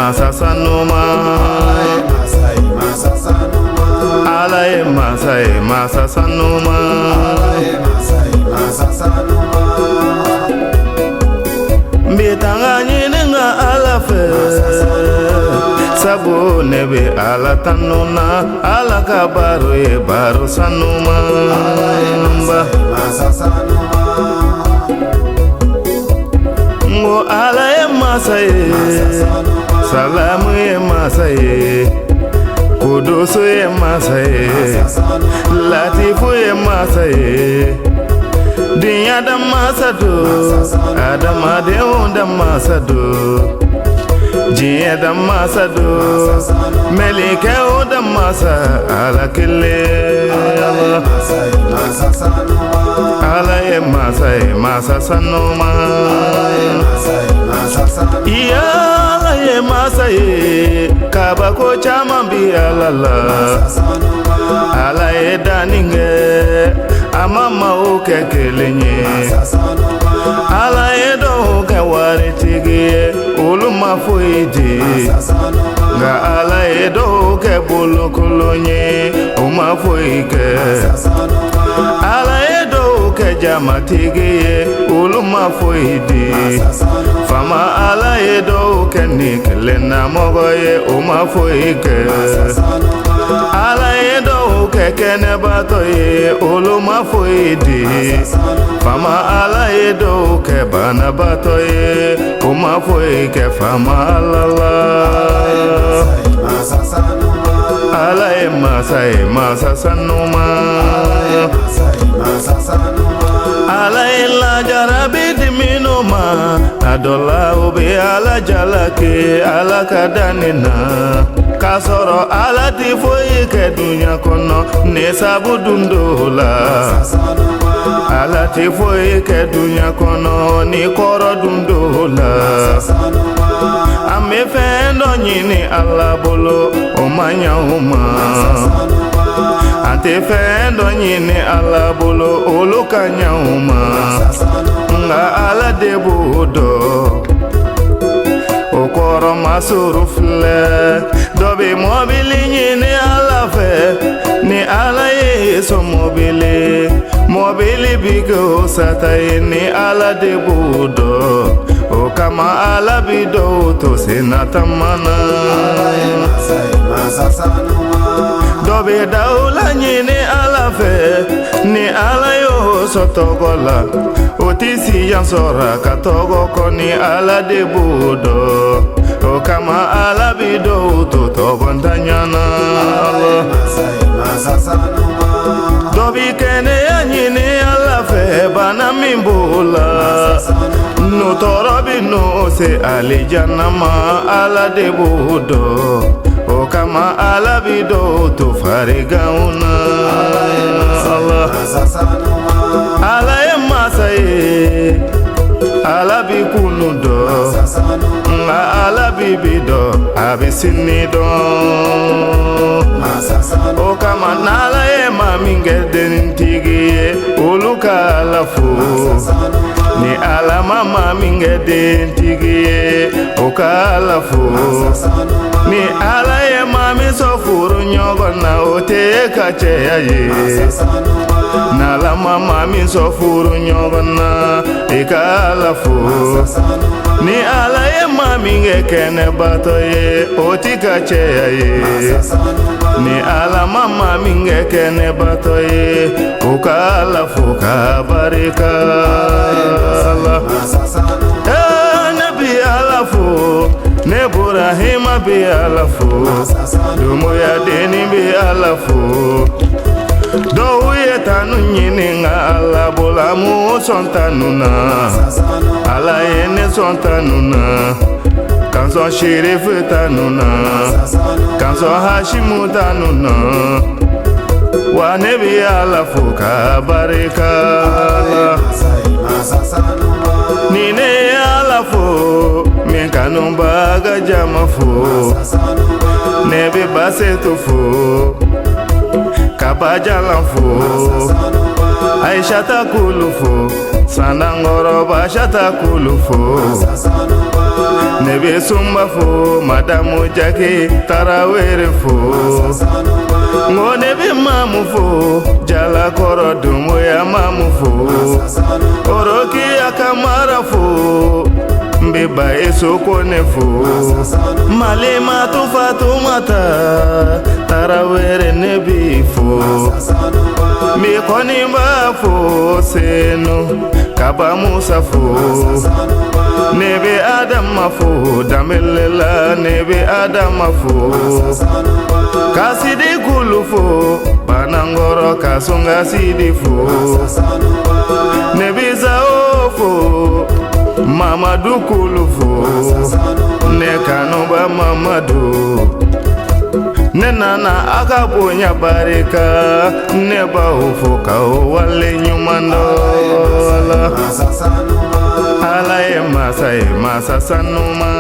masa sanuma. Ala ye masa ye masa sanuma. N bɛ tanga ɲini n ka Ala fɛ, sabu ne bɛ Ala tanu na. Ala ka baro ye baro sanuma. N ko Ala ye masa ye, salamu ye masa ye, kudusu ye masa ye, latifu ye masa ye. Diɲɛ da masa don, adamadenw da masa don, diɲɛ da masa don, mɛlɛkɛw da masa, Ala kelen. Ala ye masa ye masa sanuma. Ala ye masa ye, kabako caman bi Ala la. Ala ye danni kɛ, a ma maaw kɛ kelen ye. Ala ye dɔw kɛ waritigi ye, olu ma foyi di. Nka Ala ye dɔw kɛ bolokolon ye, u ma foyi kɛ. Ala ye dɔw kɛ jamatigi ye, olu ma foyi di. Faama Ala ye dɔw kɛ ni kelennamɔgɔ ye, u ma foyi kɛ. Ala ye dɔw kɛ kɛnɛbatɔ ye, olu ma foyi di. Faama Ala ye dɔw kɛ banabaatɔ ye, u ma foyi kɛ. Faama Ala la. Ala ye masa ye masa sanuma. Ala ye lajarabi di minnu ma, a dɔ la u bɛ Ala jalaki Ala ka danni na. K'a sɔrɔ Ala ti foyi kɛ duɲa kɔnɔ ni sabu dun dɔw la. Ala ti foyi kɛ duɲa kɔnɔ ni kɔrɔ dun dɔw la. An bɛ fɛn dɔ ɲini Ala bolo, o ma ɲɛ o ma. An tɛ fɛn dɔ ɲini Ala bolo, olu ka ɲɛ o ma. Nka Ala de b'o dɔn. O kɔrɔ ma suru filɛ, dɔ bɛ mɔbili ɲini Ala fɛ, ni Ala ye sɔn mɔbili, mɔbili bi kɛ o sata ye, ni Ala de b'o dɔn. O kama Ala bi dɔw to senna taama na. Dɔ bɛ dawula ɲini Ala fɛ, ni Ala y'o sɔn tɔgɔ la, o ti siyan sɔrɔ a ka tɔgɔ kɔ, ni Ala de b'o dɔn. O kama Ala bi dɔw to tɔgɔntanya na. Dɔ bi kɛnɛya ɲini Ala fɛ, bana min b'o la, n'o tɔɔrɔ bi n'o se alijana ma, Ala de b'o dɔn. O kama Ala bi dɔw to fariganw na. Ala ye masa ye, Ala bi kunu dɔn, nka Ala bi bi dɔn, a bi sini dɔn. O kama n'Ala ye maa min kɛ dentigi ye, olu ka Ala fo. Ni Ala ma maa min kɛ dentigi ye, o ka Ala fo. Ni Ala ye maa min sɔn furu ɲɔgɔn na, o tɛ ka cɛya ye. N'Ala ma maa min sɔn furu ɲɔgɔn na, i ka Ala fo. Ni Ala ye maa min kɛ kɛnɛbatɔ ye, o ti ka cɛya ye. Ni Ala ma maa min kɛ kɛnɛbatɔ ye, o ka Ala fo ka barika la. Ne bi Ala fo, ne Burahima bi Ala fo, Dumuya denni bi Ala fo. Dɔw ye tanu ɲini nka Ala bolo mu sɔn tanu na. Ala ye ne sɔn tanu na, k'an sɔn Sherifu tanu na, k'an sɔn Hashimu tanu na. Wa ne bi Ala fo ka barika la. Ni ne ye Ala fo, min kanubaga jama fo, ne bɛ Basetu fo, ka Bajalan fo, Aishata kulu fo, Sandankɔrɔba Shata kulu fo. Ne bɛ Sunba fo, Madamu Jake Tarawele fo. N ko ne bɛ Mamu fo, Jalakɔrɔ Dunbuya Mamu fo. Orokiya Kamara fo, n bɛ Bayesu Kone fo. Malimatu Fatumata Tarawele, ne b'i fo. N bɛ Kɔniba fo, Senu Kaba Musa fo. Ne bɛ Adama fo, Danbelela, ne bɛ Adama fo. Kasidi Kulu fo, Banangɔrɔ Kasunga Sidi fo. Ne bɛ Zao fo, Mamadu Kulu fo. Ne kanuba Mamadu. Ne nana a ka bonya barika, ne b'aw fo k'aw wale ɲuman dɔn la. Ala ye masa ye, masa sanuma.